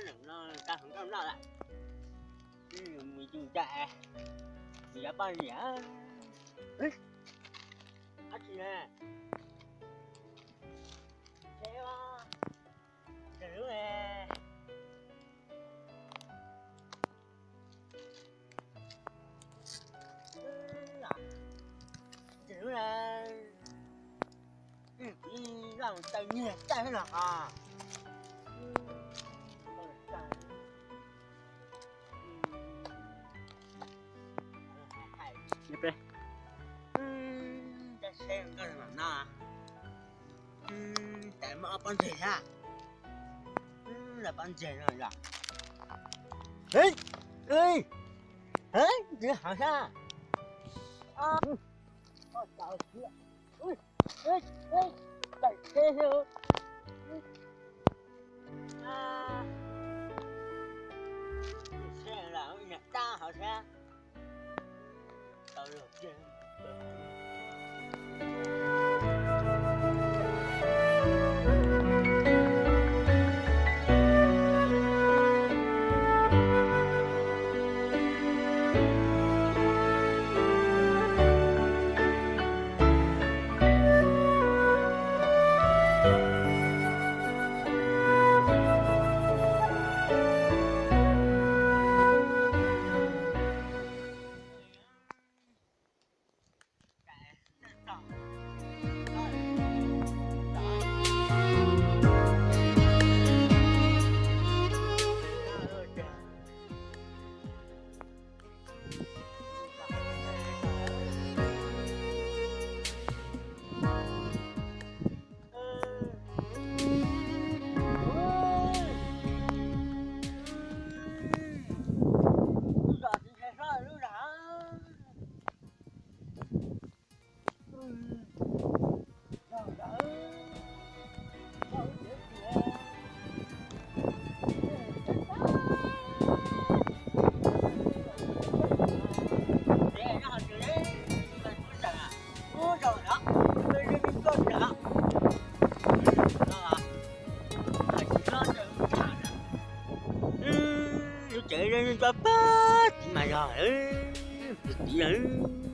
Ntawm no tau hluas nkauj noj lawm, mus yus cai, yus yuav poj niam. Dab tsi ne? Tsev, tsev lub ne. Tsev lub ne. Kuv ib zaj mus caij nyiag caij los os. Caij seb nkauj mam noj. Cas muaj ob pob ntseg thiab. Los pob ntseg no yom. Ntxiv hauv thiab. Tawm teb thiab. Niag dab hauv thiab. Lub tsev nyob rau pem tid mas yog, pem tid lawm.